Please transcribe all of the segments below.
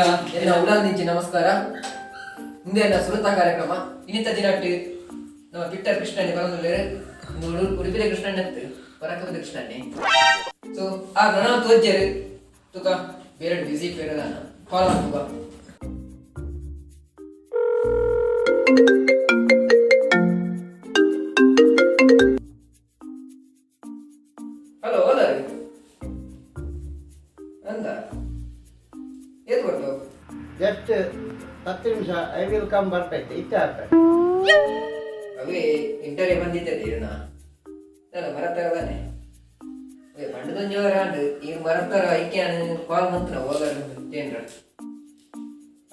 ಮಾತೆರ್ಲ ಎನ್ನ ಉಡಾಲ್ ನಮಸ್ಕಾರ. ಇಂದೇ ಎನ್ನ ಸುರುತ ಕಾರ್ಯಕ್ರಮ. ಇನ್ನಿತ ದಿನಟ್ಟು ನಮ್ಮ ಪಿಟ್ಟರ್ ಕೃಷ್ಣಣ್ಣೆ ಬರೋದುಲ್ಲೇರು. ಉಡುಪಿದ ಕೃಷ್ಣಣ್ಣೆ ಪರಕಪದ ಕೃಷ್ಣಣ್ಣೆ. ಸೊ ಆ ಗಣ ತೋಜ್ಜರು ತುಕ ಬೇರೆ ಬಿಸಿ ಬೇರೆದಾನ ಕಾಲ್ ಮಾಡ್ತುಕ. ಹಲೋ, ಓಲರ್ ಅಂದ ಏತ್ ಕೊಟ್ಟು? ಜಸ್ಟ್ 10 ನಿಮಿಷ, I will come. ಬರ್ಬೇಕು ಇತ್ತೆ ಆಗ್ತದೆ. ಅವೇ ಇಂಟರ್ವ್ಯೂ ಬಂದಿದ್ದೆ ಇರ್ನ ಅಲ್ಲ ಮರತ್ತರದಾನೆ. ಅವೇ ಪಂಡದೊಂಜವರ ಆಂಡ್ ಈ ಮರತ್ತರ ಐಕ್ಯಾನ್ ಕಾಲ್ ಮಂತ್ನ ಹೋಗರ್ ಏನ್ರ.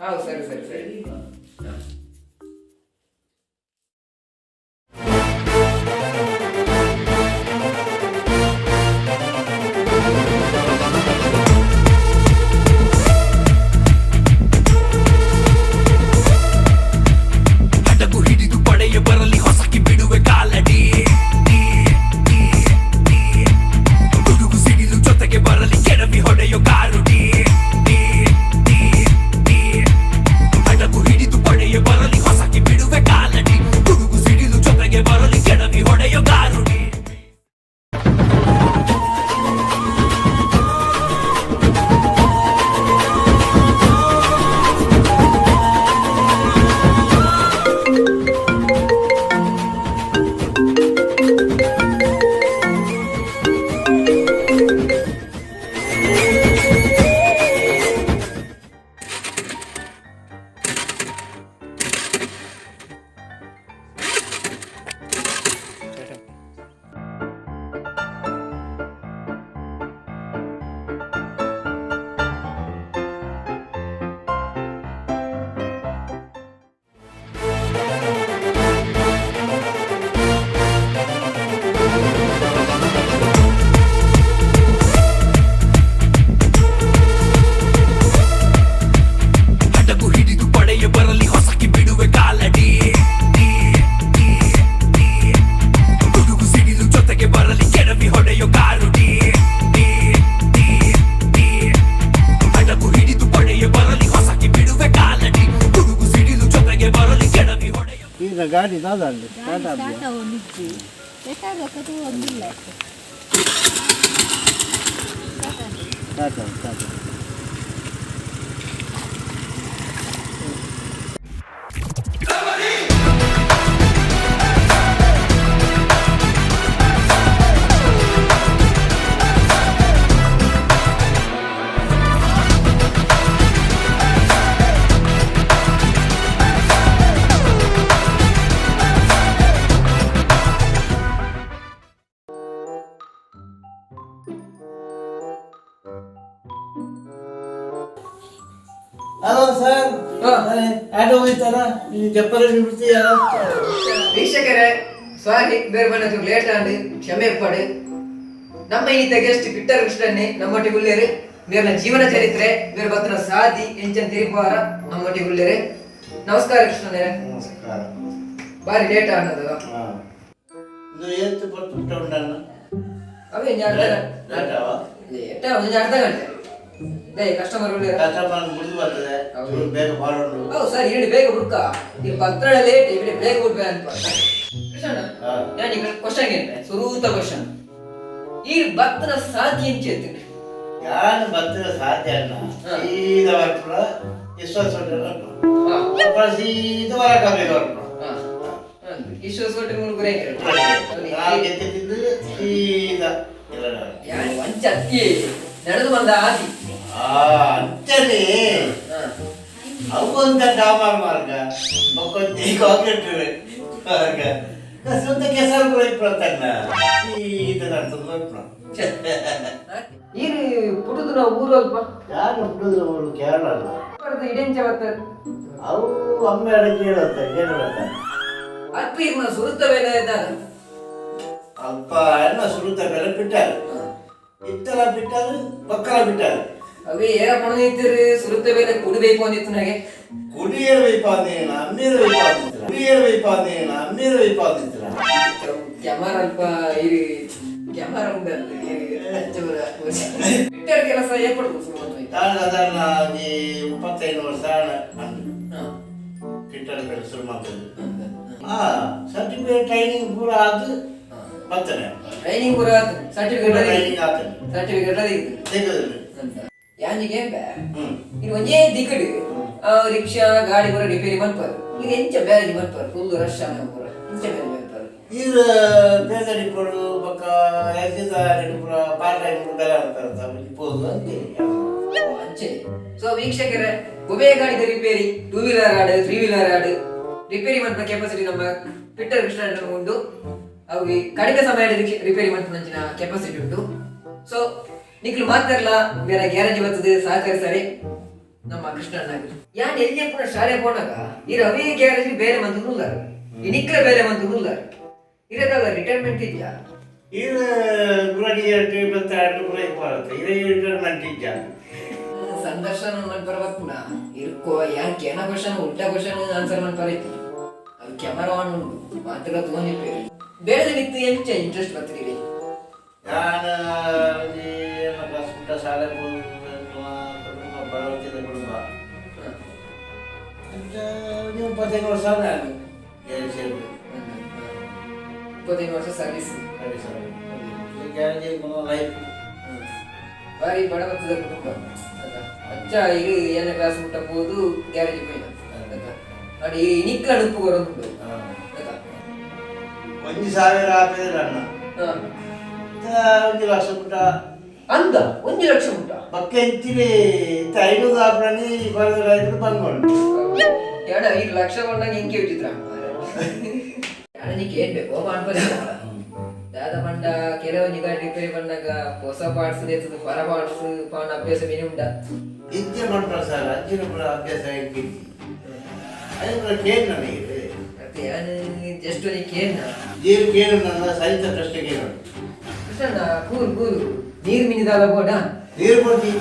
ಹೌದು, ಸರಿ ಸರಿ ಸರಿ. ಹಾ. ಹಡಗು ಹಿಡಿದು ಪಡೆಯ ಬರಲಿ, ಹೊಸಕಿ ಬಿಡುವೆ ಕಾಲಡಿ. ಗುಡುಗು ಸಿಡಿಲು ಜೊತೆಗೆ ಬರಲಿ, ಕೆಡವಿ ಹೊಡೆಯೋ ಗಾರುಡಿ. ಹಡಗು ಹಿಡಿದು ಪಡೆಯ ಬರಲಿ, ಹೊಸಕಿ ಬಿಡುವೆ ಕಾಲಡಿ. ಗುಡುಗು ಸಿಡಿಲು ಜೊತೆಗೆ ಬರಲಿ, ಕೆಡವಿ ಹೊಡೆಯೋ ಗಾರುಡಿ. ಹಡಗು ಹಿಡಿದು ಪಡೆಯ ಬರಲಿ, ಹೊಸಕಿ ಬಿಡುವೆ ಕಾಲಡಿ. ಗುಡುಗು ಸಿಡಿಲು ಜೊತೆಗೆ ಬರಲಿ, ಕೆಡವಿ ಹೊಡೆಯೋ ಗಾರುಡಿ. ಹಡಗು ಹಿಡಿದು ಪಡೆಯ ಬರಲಿ, ಹೊಸಕಿ ಬಿಡುವೆ ಕಾಲಡಿ. ಗುಡುಗು ಸಿಡಿಲು ಜೊತೆಗೆ ಬರಲಿ, ಕೆಡವಿ ಹೊಡೆಯೋ ಈಗ ಗಾಡಿ ದಾದ ಸ್ಟಾರ್ಟ್. ಸ್ಟಾರ್ಟ್ ಆವೊಂದಿಜ್ಜಿ, ಬೇಕಾದ ಒಂದಿಲ್ಲ. Start start. Hello sir. ಹಾ. ಆಟೋ ಹೋಯ್ತಾರ ನೀವು ಚಪ್ಪಲಿ ಬಿಡ್ತೀಯಾ? ವೀಕ್ಷಕರೇ, ಸಾರಿ, ಬೇರೆ ಬಣ್ಣ ಲೇಟ್ ಆಂಡ್, ಕ್ಷಮೆ ಇಪ್ಪಾಡು. ನಮ್ಮ ಈ ಗೆಸ್ಟ್ ಪಿಟ್ಟರ್ ಕೃಷ್ಣನ್ನೇ ನಮ್ಮೊಟ್ಟಿಗೆ ಉಳ್ಳೇರು. ಮೇರ್ನ ಜೀವನ ಚರಿತ್ರೆ, ಬೇರೆ ಬತ್ತನ ಸಾದಿ ಎಂಚನ್ ತಿರುಪಾರ ನಮ್ಮೊಟ್ಟಿಗೆ ಉಳ್ಳೇರು. ನಮಸ್ಕಾರ ಕೃಷ್ಣನೇ. ನಮಸ್ಕಾರ. ಬಾರಿ ಲೇಟ್ ಆನದಲ್ಲ. ಹಾಂ, ಇದು ಏತ್ ಪಟ್ಟು ಉಂಟಣ್ಣ? ಅವೇ ಇನ್ನು ಅರ್ಧ. ಲೇಟ್ ಆವ? ಲೇಟ್ ಒಂದು ಅರ್ಧ ಗಂಟೆ. Day customer ಉಳ್ಳೇರ. ಕಸ್ಟಮರ್ ಮುಗಿದು ಬರ್ತದೆ. ಹೌದು. ಚೂರು ಬೇಗ ಬಾರೋಣ. ಹೌದು ಸರ್, ಇಡಿ ಬೇಗ ಹುಡ್ಕ ಈ ಪತ್ರ ಲೇಟ್ ಇಡಿ ಬೇಗ ಹುಡ್ಬೆ ಅಂತ. ಕೃಷ್ಣ, ನಾನು ಈಗ ಕ್ವಶನ್ ಏನ್ರೆ ಸುರೂತ ಕ್ವಶನ್, ಈ ಭತ್ತನ ಸಾಧಿ ಎಂಚೆತ್ತು? ಯಾರು ಬತ್ತಿನ ಸಾಧ್ಯ ಅಣ್ಣ. ಸೀದಾ ಬರ್ಪುರ ವಿಶ್ವಾಸ. ಅಪ್ಪ ಸೀದಾ ಬರಕಾಗಲಿ ಬರ್ಪುರ. ವಿಶ್ವಾಸ ಹೋಟೆಲ್ ಮುಳುಗುರೆ. ನಾವು ಗೆದ್ದೆ ತಿಂದು ಸೀದಾ ಇಲ್ಲ. ಯಾರು ವಂಚ ಅತ್ತಿ ನಡೆದು ಬಂದ ಆದಿ. ಆ ಅಂಚನೆ. ಅವು ಅಂತ ಡಾಮರ್ ಮಾರ್ಗ, ಬೊಕ್ಕೊಂಜಿ ಕಾಂಕ್ರೀಟ್ ಮಾರ್ಗ, ಸ್ವಂತ ಕೆಸರು ಕೂಡ ಇಪ್ಪತ್ತಣ್ಣ, ಸೀದಾ ನಡ್ತದೆ ಬರ್ಪುರ. ಈ ಪುಟುದು ನಾವು ಊರು ಅಲ್ಪ. ಯಾರು ಹುಡುಗರು ಅವರು ಕೇರಳ ಅಲ್ಲ. ಇಡೆಂಚ ಬರ್ತಾರೆ? ಅವು ಅಮ್ಮ ಕೇಳುತ್ತೆ ಕೇರಳ. ಅಲ್ಪ ಇರ್ನ ಸುರುತ್ತ ಬೇಲೆ ಇದ್ದಾನೆ. ಅಲ್ಪ ಎಲ್ಲ ಸುರುತ ಮೇಲೆ ಬಿಟ್ಟಾರೆ, ಇತ್ತಲ ಬಿಟ್ಟಾರೆ, ಪಕ್ಕಲ ಬಿಟ್ಟಾರೆ. ಅವೇ ಏರ ಪಣದಿತ್ತಿರಿ ಸುರುತ್ತ ಬೇಲೆ ಕುಡಿಬೇಕು ಅಂದಿತ್ತು ನನಗೆ. ಕುಡಿಯಲು வைப்பாந்தீங்க, அம்மீர் வைப்பாந்திர, குடியேற வைப்பாந்தீங்க, அம்மீர் வைப்பாந்திர. ಕ್ಯಾಮರ ಅಲ್ಪ ಇರಿ. ಕ್ಯಾಮರಾ ಉಂಡಂತೆ ಟ್ವಿಟ್ಟರ್ ಕೆಲಸ ಏರ್ಪಡ್ಬೋದು ಸುಮಾರು. ಸಾಧಾರಣ ಒಂಜಿ 35 ವರ್ಷ ಅಂದು ಟ್ವಿಟ್ಟರ್ ಬೇರೆ ಶುರು ಮಾಡ್ತದೆ. ಸರ್ಟಿಫಿಕೇಟ್ ಟ್ರೈನಿಂಗ್ ಪೂರ ಆದು ಬರ್ತದೆ. ಟ್ರೈನಿಂಗ್ ಪೂರ ಸರ್ಟಿಫಿಕೇಟ್. ಟ್ರೈನಿಂಗ್ ಆತದೆ. ಸರ್ಟಿಫಿಕೇಟ್ ಸಿಗುದಿಲ್ಲ. ಯಾಂಜಿಗೆ ಇದು ಒಂಜೇ ದಿಕ್ಕಡು ರಿಕ್ಷಾ ಗಾಡಿ ಪೂರ ರಿಪೇರಿ ಮನ್ಪರು. ಇದು ಎಂಚ ಬ್ಯಾರೇಜ್ ಮನ್ಪರು? ಫುಲ್ ರಶ್ ಆನ ಪೂರ ಎಂಚ ಬ್ಯಾರೇಜ್ ಮನ್ಪರು? ಈಗ ಪೇದರಿಪ್ಪಡು ಬೊಕ್ಕ ಎಕ್ಸಿದಾರಿ ಪೂರ ಪಾರ್ಟ್ ಟೈಮ್ ಬೆಲೆ ಅಂತಾರೆ ಪೋದು ಅಂತೇಳಿ. ಅಂಚೆ. ಸೊ ವೀಕ್ಷಕರೇ, ಒಬೇ ಗಾಡಿದ ರಿಪೇರಿ, ಟೂ ವೀಲರ್ ಆಡು, ತ್ರೀ ವೀಲರ್ ಆಡು, ರಿಪೇರಿ ಮನ್ಪುನ ಕೆಪಾಸಿಟಿ ನಮ್ಮ ಟ್ವಿಟ್ಟರ್ ಕೃಷ್ಣ ಉಂಟು. ಅವು ಕಡಿಮೆ ಸಮಯ ರಿಪೇರಿ ಮನ್ಪುನಂಚಿನ ಕೆಪಾಸಿಟಿ ಉಂಟು. ಸೊ ನಿಕ್ಲು ಮಾತಾಡ್ಲ ಬೇರೆ ಗ್ಯಾರೇಜ್ ಬರ್ತದೆ, ಸಹಕರಿಸರೆ ನಮ್ಮ ಕೃಷ್ಣಣ್ಣ. ಯಾನ್ ಎಲ್ಲಿ ಪುನಃ ಶಾಲೆ ಪೋನಾಗ ಈ ರವಿ ಗ್ಯಾರೇಜ್ ಬೇರೆ ಮಂತು ನುಲ್ಲಾರ, ಈ ನಿಕ್ಲ ಬೇರೆ ಮಂತು ನುಲ್ಲಾರ. ಇರದಲ್ಲ ರಿಟೈರ್ಮೆಂಟ್ ಇದೆಯಾ? ಈಗ ಗುರಡಿ 22 ಪೂರ ಇಪ್ಪತ್ತು ಇದೇ ರಿಟೈರ್ಮೆಂಟ್ ಇದ್ದ. ಸಂದರ್ಶನ ಮನ್ಪರ ಬಪ್ಪುನ ಇರ್ಕೋ ಯಾನ್ ಕೆನ ಕ್ವಶನ್ ಉಲ್ಟಾ ಕ್ವಶನ್ ಆನ್ಸರ್ ಮನ್ಪರ ಐತಿ. ಅದು ಕ್ಯಾಮರಾ ಆನ್ ಉಂಟು ಮಾತ್ರ ತೋನಿಪ್ಪೇರಿ. ಬೇರೆ ನಿತ್ತು ಎಂಚ ಇಂಟ್ರೆಸ್ಟ್ ಬತ್ತಿರಿ? ನಾನು ಒಂಜಿ ಏಳನೇ ಕ್ಲಾಸ್ ಪುಟ್ಟ ಶಾಲೆ ಪೋದು. ಕುಟುಂಬ ಬಡವತಿದ ಕುಟುಂಬ. ಅಂತ ಒಂದು 35 ವರ್ಷ ನಾನು ಗ್ಯಾರೇಜ್ ಸೇರಿದ್ದು. 25 ವರ್ಷ ಸರ್ವಿಸ್. Service garage life. ಬಾರಿ ಬಡವತ್ತದ ಕುಟುಂಬ ಅದ. ಅಚ್ಚ ಈಗ ಏಳನೇ ಕ್ಲಾಸ್ ಮುಟ್ಟ ಹೋದು ಗ್ಯಾರೇಜ್ ಪೋಯಿನ ಅದ. ಅಡಿ ಇನಿಕ್ಲ ನುಪ್ಪು ಕೊರೊಂದುಂಡು ಅದ. 1,000 ಆಪೇದ್ರ ಅಣ್ಣ. 1 ಲಕ್ಷ ಪುಟ್ಟ. ಅಂದ 1 ಲಕ್ಷ ಮುಟ್ಟ. ಬಕ್ಕ ಎಂಚಿಲಿ 500 ಆಪಣಿ ಬರೆದ ರೈತರು ಬಂದ್ಕೊಂಡು. ಎಡ 5 ಲಕ್ಷ ಕೊಂಡಾಗ ಇಂಕೆ ವಿಚಿತ್ರ. ಯಾಣನಿಗೆ ಏನ್ ಬೇಕು ಅನ್ಪದ ದಾದ ಪಂಡ ಕೆಲವೊಂದು ಗಾಡಿ ರಿಪೇರಿ ಬಂದಾಗ ಹೊಸ ಪಾರ್ಟ್ಸ್ ದೇತದ ಪರ ಪಾರ್ಟ್ಸ್ ಪಾನ್ ಅಭ್ಯಾಸ ಮಿನಿ ಉಂಡ. ಇಜ್ಜೆ ಮಾಡ್ತಾರೆ ಸರ್, ಅಜ್ಜಿನ ಕೂಡ ಅಭ್ಯಾಸ ಇಟ್ಟಿದ್ದಿ. ಅದೇ ಕೂಡ ಕೇಳಿ ನನಗೆ. ಮತ್ತೆ ಯಾನು ಜಸ್ಟ್ ನೀ ಕೇಳ್ನ. ಜೀವ ಕೇಳು, ನನ್ನ ಸಹಿತ ಪ್ರಶ್ನೆ ಕೇಳು. ಕೃಷ್ಣಣ್ಣ, ಕೂರು ಕೂರು, ನೀರು ಮಿನಿದಾಲ ಬೋಡ. ನೀರು ಕೊಡ್ತಿ.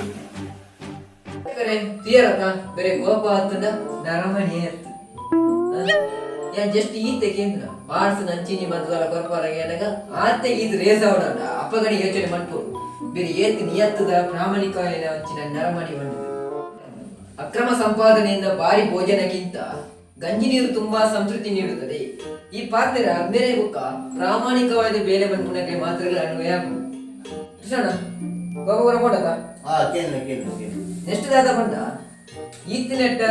ತೀರತ್ತ ಬೇರೆ ಕೋಪ ಆತಂಡ ನರಮಣಿ ಆತು. ಯಾನ್ ಜಸ್ಟ್ ಈತೆ ಕೇಂದ್ರ ಪಾರ್ಟ್ಸ್ ನಂಚಿನಿ ಮದ್ವಲ ಕೊರ್ಪಾರ ಏನಾಗ ಆತೆ ಇದು ರೇಸ್ ಅವಡ ಅಪ್ಪಗಡಿ ಯೋಚನೆ ಮನ್ಪೋಡು. ಬೇರೆ ಏತ್ ನಿಯತ್ತದ ಪ್ರಾಮಾಣಿಕ ಅಂಚಿನ ನರಮಣಿ ಬಂದಿದೆ. ಅಕ್ರಮ ಸಂಪಾದನೆಯಿಂದ ಭಾರಿ ಭೋಜನಕ್ಕಿಂತ ಗಂಜಿ ನೀರು ತುಂಬಾ ಸಂತೃಪ್ತಿ ನೀಡುತ್ತದೆ. ಈ ಪಾತ್ರ ಮೇರೆ ಬುಕ್ಕ ಪ್ರಾಮಾಣಿಕವಾದ ಬೇಲೆ ಮನ್ಪುನಕ್ಕೆ ಮಾತ್ರಗಳ ಅನ್ವಯ ಆಗುವುದು. ಕೃಷ್ಣಣ್ಣ, ಬಾಬು ಕೊಡದ. ಹಾ, ಕೇಳು ಕೇಳು ಕೇಳು. ನೆಕ್ಸ್ಟ್ ದಾದ ಪಂಡ ಈತಿನೆಟ್ಟ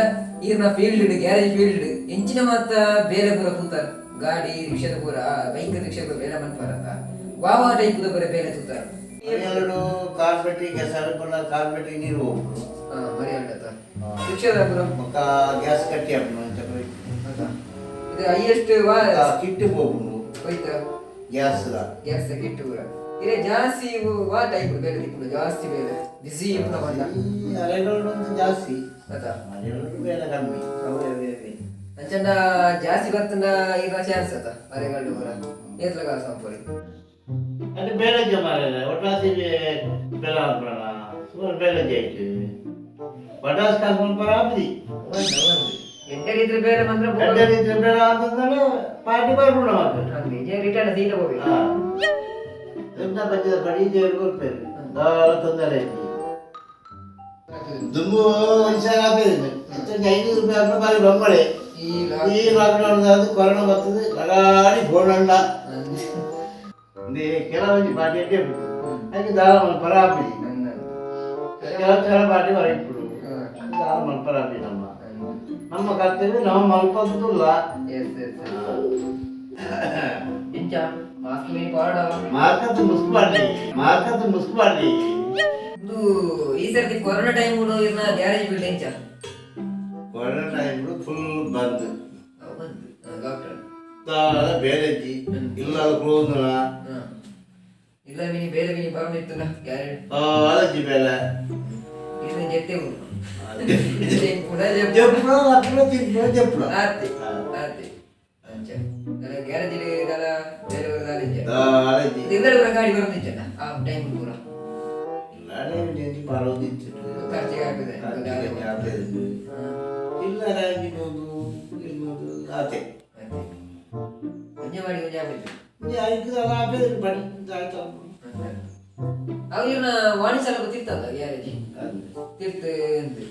ಈರ್ನ ಫೀಲ್ಡ್ ಗ್ಯಾರೇಜ್ ಫೀಲ್ಡ್ ಎಂಚಿನ ಮಾತ ಬೇರೆ ಪೂರ ತೂತಾರ? ಗಾಡಿ ರಿಕ್ಷಾದ ಪೂರ, ಬೈಕ್ ರಿಕ್ಷಾ ಪೂರ ಬೇಲೆ ಮನ್ಪಾರಂತ ವಾವ ಟೈಪ್ ಪೂರ ಬೇಲೆ ತೂತಾರ? ಎರಡು ಕಾರ್ಪೆಟಿ ಗ್ಯಾಸ್ ಪುನಃ ಕಾರ್ಪೆಟಿ ನೀರು ಹೋಗ್ಬಿಡು. ಹಾ, ಮರಿ ಆಡತ ರಿಕ್ಷಾದ ಪೂರ. ಬೊಕ್ಕ ಗ್ಯಾಸ್ ಕಟ್ಟಿ ಹಾಕ್ನು ಅಂತ. ಹೌದಾ? ಇದು ಹೈಯೆಸ್ಟ್ ವಾ ಕಿಟ್ಟು ಹೋಗ್ಬಿಡು. ಹೋಯ್ತಾ? ಗ್ಯಾಸ್. ಗ್ಯಾಸ್ ಕಿಟ್ಟು ಪೂರ ಇರೇ ಜಾಸ್ತಿ ಇವು ವಾ ಟೈಪ್ ಬೇಲೆ ತಿಪ್ಪುಂಡು ಜಾಸ್ತಿ ಬೇಲೆ ಬಿಸಿ ಇಪ್ಪುನ ಬಂದ. ಈ ಅರೆಗಳು ಒಂದು ಜಾಸ್ತಿ. ಆತಾ. ಅರೆಗಳು ಬೇರೆ ಕಮ್ಮಿ. ಅವೇ ಅವೇ ಅವೇ ಅಂಚಂಡ ಜಾಸ್ತಿ ಬತ್ತಂಡ ಈಗ ಚಾನ್ಸ್ ಆತ ಅರೆಗಲ್ಡು ಪೂರ ಏತ್ಲ ಕಾಲ ಸಂಪೂರಿ. ಅದು ಬೇರೆ ಮಾರ ಒಟ್ರಾಸಿ ಬೆಲ್ಲ ಹಾಕೋಣ, ಸುಮಾರು ಬೇರೆ ಆಯ್ತು. ಒಟ್ರಾಸಿ ಕಾಸು ಪರ ಆಪದಿ. ಎಡ್ಡೆ ಇದ್ರೆ ಬೇರೆ ಬಂದ್ರೆ. ಎಡ್ಡೆ ಇದ್ರೆ ಬೇಡ ಅಂತಂದ್ರೆ ಪಾರ್ಟಿ ಬರ್ಬೋಣ ಮತ್ತೆ. ರಿಟರ್ನ್ ಸೀದಾ ಹೋಗಿ. ಎಂತ ಬಜ್ಜದ ಬಡಿ ಕೊಡ್ತೇವೆ, ಭಾಳ ತೊಂದರೆ ಐತಿ. ದುಂಬು 1,000 ಹಾಕಿದ್ದೇನೆ, 500 ರೂಪಾಯಿ ಹಾಕಿದ್ರೆ ಬಾರಿ ಬಂಬಳೆ. ಈ ಈ ಲಾಕ್ಡೌನ್ ಅದು ಕೊರೋನಾ ಬರ್ತದೆ, ಲಗಾಡಿ ಫೋನ್ ಅಣ್ಣ ಕೆಲವೊಂದು ಪಾರ್ಟಿ ಅಡ್ಡಿ ಉಂಟು. ಅದಕ್ಕೆ ದಾರ ಮಲ್ಪರ ಹಾಪಿದಿ. ಕೆಲವು ಕೆಲವು ಪಾರ್ಟಿ ಹೊರಗಿಟ್ಬಿಡು, ದಾರ ಮಲ್ಪರ ಹಾಪಿ. ನಮ್ಮ ನಮ್ಮ ಕರ್ತವ್ಯ ನಾವು ಮಲ್ಪಂತಿಲ್ಲ. ಎಸ್ ಎಸ್ ಎಂಚ ಮಾಸ್ಕ್ ಮೀನ್ ಪಾಡ? ಮಾರ್ಕತ್ತು ಮುಸ್ಕು ಮಾಡಲಿ, ಮಾರ್ಕತ್ತು ಮುಸ್ಕು ಮಾಡಲಿ. ಇದು ಈ ಸರ್ತಿ ಕೊರೋನಾ ಟೈಮ್ ಇರ್ನ ಗ್ಯಾರೇಜ್ ಬಿಲ್ಡ್ ಎಂಚ? Corona time full bandh. ಬಂದು ಲಾಕ್ಡೌನ್. ಬೇರೆಜ್ಜಿ ಇಲ್ಲ ಕ್ಲೋಸ್. ಇಲ್ಲ ಮಿನಿ ಬೇರೆ ಮಿನಿ ಬರೋಣ ಗ್ಯಾರೇಜ್. ಅಲಜ್ಜಿ ಬೇಲೆ. ಇದು ಜೆತ್ತೆ ಉಂಟು. ಜಪ್ಪುಳ ಅಪ್ಪುಳ ತಿಂಪುಳ ಜಪ್ಪುಳ. ಆತೆ ಆತೆ ಅಂಚ ಗ್ಯಾರೇಜ್ ದಾಲ ಬೇರೆ ದಾಲ ಎಂಚ? ಅಲಜ್ಜಿ. ಇಲ್ಲಡೆ ಪೂರ ಗಾಡಿ ಬರೋದು ಎಂಚ ಆ ಟೈಮ್ ಪೂರ? ಪರೋದಿತ್ತು. ಖರ್ಚಿಗೆ ಆಗ್ತದೆ. ಇಲ್ಲ ರಾಜಿಬೋದು ಇರ್ಬೋದು ಆತೆ. ಒಂಜೆ ಮಾಡಿ ಒಂಜೆ ಆಗ್ಬೇಕು. ಆಯ್ತು, ಆಪೆ ಬಡಿ ಆಯ್ತು. ಅವು ಇವ್ನ ವಾಣಿ ಸಲ ತಿರ್ತಲ್ಲ ಗ್ಯಾರೇಜ್ ತಿರ್ತು ಅಂದು.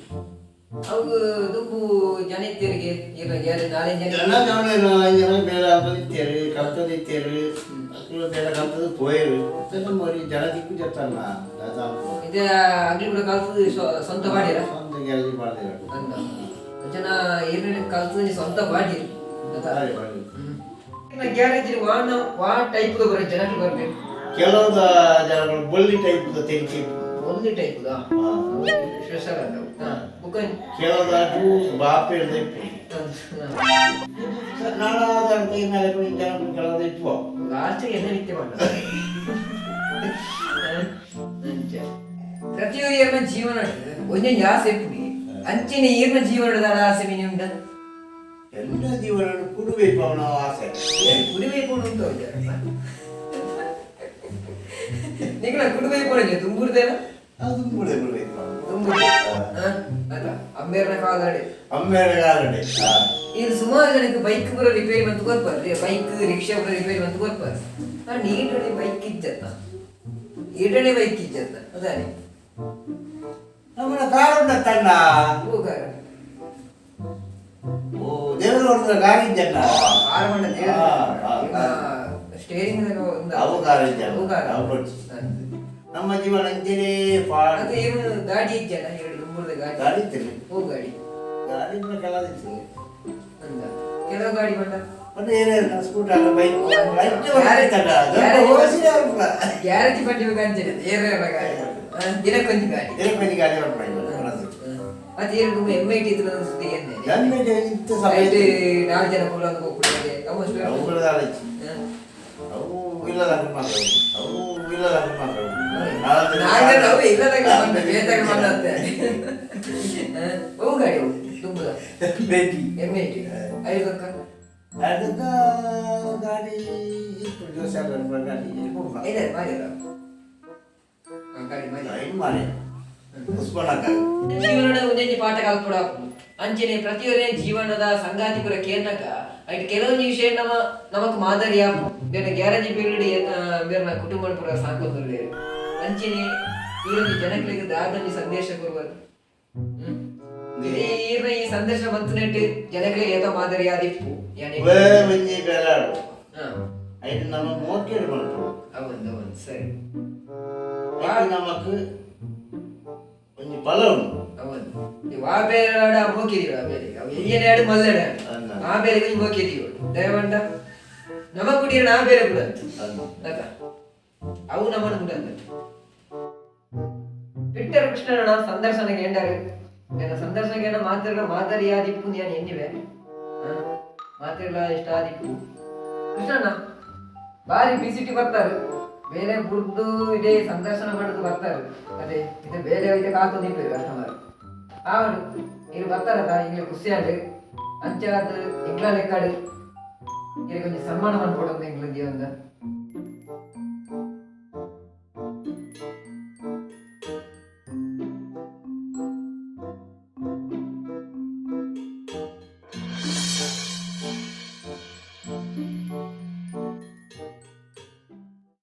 ಅವು ದುಂಬು ಜನ ಇತ್ತೇರಿಗೆ ಇರ್ನ ಗ್ಯಾರೇಜ್ ನಾಲ್ಕು ಜನ. ಜನ ಜನ ಜನ ಬೇರೆ ಇತ್ತೇರು, ಕಲ್ತದ ಇತ್ತೇರು. ಅಕ್ಲು ಬೇರೆ ಕಲ್ತದ ಪೋಯರು. ನಮ್ಮ ಜನ ದಿಕ್ಕು ಜತ್ತಲ್ಲ. ಇದೆ ಅಗ್ಲಿ ಕೂಡ ಕಲ್ತದ್ದು ಸ್ವಂತ ಮಾಡಿರ? ಸ್ವಂತ ಗ್ಯಾರೇಜ್ ಮಾಡಿದ್ರು. ಅಂದ ಜನ ಏನೇನು ಕಲ್ತದ್ದು ಸ್ವಂತ ಮಾಡಿ. ಗ್ಯಾರೇಜ್ ವಾಣ ವಾ ಟೈಪ್ ಬರೋ ಜನಕ್ಕೆ ಬರ್ಬೇಕು. ಕೆಲವು ಜನಗಳು ಬೊಳ್ಳಿ ಟೈಪ್ ತೆಂಚಿ. ಒಂದು ಟೈಪ್ ಸ್ಪೆಷಲ್ ಅಂತ ಬುಕ್. ಕೆಲವು ಜ್ಯೂಸ್ ಬಾಪೆ ಇಪ್ಪು. ನಾಡಾದ ಮೇಲೆ ಜನಗಳು ಕೆಲವು ಇಪ್ಪು. ಲಾಸ್ಟ್ ಎಣ್ಣೆ ನಿತ್ಯ ಮಾಡ. ಪ್ರತಿಯೊಂದು ಜೀವನ ಒಂದೊಂದು ಆಸೆ ಇಪ್ಪುಡಿ. ಅಂಚಿನ ಈರ್ನ ಜೀವನದ ಆಸೆ ಮಿನಿ ಉಂಡ? ಎಲ್ಲ ಜೀವನ ಕುಡಬೇಕು ಅವನ ಆಸೆ. ಕುಡಿಬೇಕು ಅಂತ. ನಿಗಳ ಕುಡಿಬೇಕು ಅಂದ್ರೆ ತುಂಬುರ್ದೇನ? ಅದು ಕೂಡ ಬಿಡಬೇಕು. ತುಂಬುರ್ದೆ ಅಲ್ಲ, ಅಮ್ಮೇರ್ನ ಕಾಲಾಡೆ. ಅಮ್ಮೇರ ಕಾಲಡೆ. ಇದು ಸುಮಾರು ಜನಕ್ಕೆ ಬೈಕ್ ಪೂರ ರಿಪೇರಿ ಮಂತ್ ಕೊರ್ಪಾರೆ, ಬೈಕ್ ರಿಕ್ಷಾ ಪೂರ ರಿಪೇರಿ ಮಂತ್ ಕೊರ್ಪಾರೆ. ನಾನು ಈಟಣೆ ಬೈಕ್ ಇಜ್ಜತ್ತ, ಈಟಣೆ ಬೈಕ್ ಇಜ್ಜತ್ತ ಅದಾನೆ. ನಮ್ಮನ್ನ ಕಾರ್ ಉಂಟ ತಣ್ಣ. ಹೋಗಾರ. ಓ ದೇವರು ಹೊಡೆದ್ರ ಕಾರ್ ಇದ್ದಣ್ಣ. ಕಾರ್ ಮಂಡ. ಹಾ, ಹಾ, ಹಾ. ಸ್ಟೇರಿಂಗ್. ಅವು ಕಾರ್ ಇದ್ದಲ್ಲ. ಅವು ಕಾರ್. ಅವು ಕೊಡ್ಸಿ. ನಮ್ಮ ಜೀವನ ಅಂಚೆನೇ ಪಾಡು. ಅದು ಏನು ಗಾಡಿ ಇಜ್ಜಲ್ಲ, ಎರಡು ಮೂರು ಗಾಡಿ. ಗಾಡಿ ಇತ್ತು. ಓ ಗಾಡಿ? ಗಾಡಿ ಕೂಡ ಕೆಲದಿತ್ತು. ಅಂದ ಕೆಲವು ಗಾಡಿ ಬಂಡ. ಮತ್ತೆ ಏನೇನು ಸ್ಕೂಟರ್, ಬೈಕ್ ಗ್ಯಾರೇಜ್ ಬಂಡಿ ಅಂಚನೆ ಏರ ಗಾಡಿ, ದಿನಕ್ಕೊಂದು ಗಾಡಿ. ದಿನಕ್ಕೊಂದು ಗಾಡಿ ಹೊರಟು. ಮತ್ತೆ ಎರಡು ಎಮ್ I T ಸುದ್ದಿ ಏನೇ? ಎಮ್.ಐ.ಟಿ ಇಂಥ ಸಮಯ. ನಾಲ್ಕು ಜನ ಕೂಡ ಹೋಗ್ಬಿಟ್ಟಿದೆ. ಅವುಗಳ ಅವು ಇಲ್ಲದಂಗೆ ಮಾತ್ರ, ಅವು ಇಲ್ಲದಂಗೆ ಮಾತ್ರ. ಅವು ಇಲ್ಲದಾಗ ಬಂದ ಬೇದಾಗ ಬಂದಂತೆ. ಅವು ಗಾಡಿ ಅವು ತುಂಬುದ? ಭೇಟಿ. M I T ಐದಕ್ಕ. ಅದಕ್ಕ ಗಾಡಿ ಇತ್ತು, ಜೋಶ್ ಗಾಡಿ. ಇದೆ ಮಾಡಿಲ್ಲ ಗಾಡಿ ಮಾಡಿ. ಏನು ಮಾಡಿ ಉಸ್ಕೊಳಕ. ಜೀವನದ ಒಂದೊಂದು ಪಾಠ ಕಲ್ಪಡ. ಅಂಚನೆ ಪ್ರತಿಯೊಂದೇ ಜೀವನದ ಸಂಗಾತಿ ಪುರ ಕೇರ್ನಕ ಐಟ್ ಕೆಲವೊಂದು ವಿಷಯ ನಮ್ಮ ನಮಕ್ ಮಾದರಿಯ ಬೇರೆ ಗ್ಯಾರೇಜ್ ಪೀರಿಯಡ್ ಬೇರೆ ಕುಟುಂಬ ಪುರ ಸಾಕೊಂದುಲ್ಲೇರು. ಅಂಚನೆ ಈ ಒಂದು ಜನಗಳಿಗೆ ದಾದೊಂದು ಸಂದೇಶ ಕೊಡುವರು. ಇದೇ ಈರ್ನ ಈ ಸಂದೇಶ ಬಂತು ನೆಟ್ಟು ಜನಗಳಿಗೆ ಏತೋ ಮಾದರಿಯಾದಿಪ್ಪು ಯಾನೆ. ಒಂಜಿ ಬೇಲಾಡು ಐದು ನಮ್ಮ ಮೋಕೆಡ್ ಮಲ್ಪೊಡು. ಅವೊಂದು ಅವೊಂದು ಸರಿ. ಐಟ್ ನಮಕ್ ಒಂಜಿ ಬಲ ಉಂಡು. ಅವೊಂದು ವಾ ಬೇರೆ ಮೋಕಿದೀವಿ, ಆ ಬೇರೆ ಅವು ಎಯ್ಯನೇಡು ಮಲ್ಲಡ. ಅನ್ನ. ಆ ಬೇರೆ ಮೋಕಿದೀವಿ ದಯವಂಡ ನಮ ಕುಡಿಯೋಣ ಆ ಬೇರೆ ಕೂಡ ಅನ್ನ. ಆತ ಅವು ನಮ್ಮನ್ನು ಕೂಡ ಟ್ವಿಟ್ಟರ್ ಕೃಷ್ಣನ ಸಂದರ್ಶನಕ್ಕೆ ಎಂಡರು. ನನ್ನ ಸಂದರ್ಶನಕ್ಕೆ ಮಾತಿರ್ಲ ಮಾದರಿಯಾದಿಪ್ಪು ನಾನು ಎನ್ನಿವೆ ಮಾತಿರ್ಲ ಇಷ್ಟ ಆದಿಪ್ಪು. ಕೃಷ್ಣಣ್ಣ ಬಾರಿ ಬಿಸಿಟಿ ಬರ್ತಾರೆ, ಬೇರೆ ಬುಡ್ದು ಇದೇ ಸಂದರ್ಶನ ಮಾಡುದು ಬರ್ತಾರೆ. ಅದೇ ಇದು ಬೇರೆ ಇದೆ ಕಾತು ನಿಂಪಿರು ಕಸ್ಟಮರ್ ಆವಡು ಇರು ಬರ್ತಾರಲ್ಲ. ಇಂಗ್ಲಿ ಖುಷಿ ಆಡು ಅಂಚಾದ ಎಂಗ್ಲ ಲೆಕ್ಕಾಡು ಇಲ್ಲಿ ಕೊಂಚ ಸನ್ಮಾನ ಮಾಡ್ಕೊಡೋದು ಎಂಗ್ಲ ಜೀವನದ.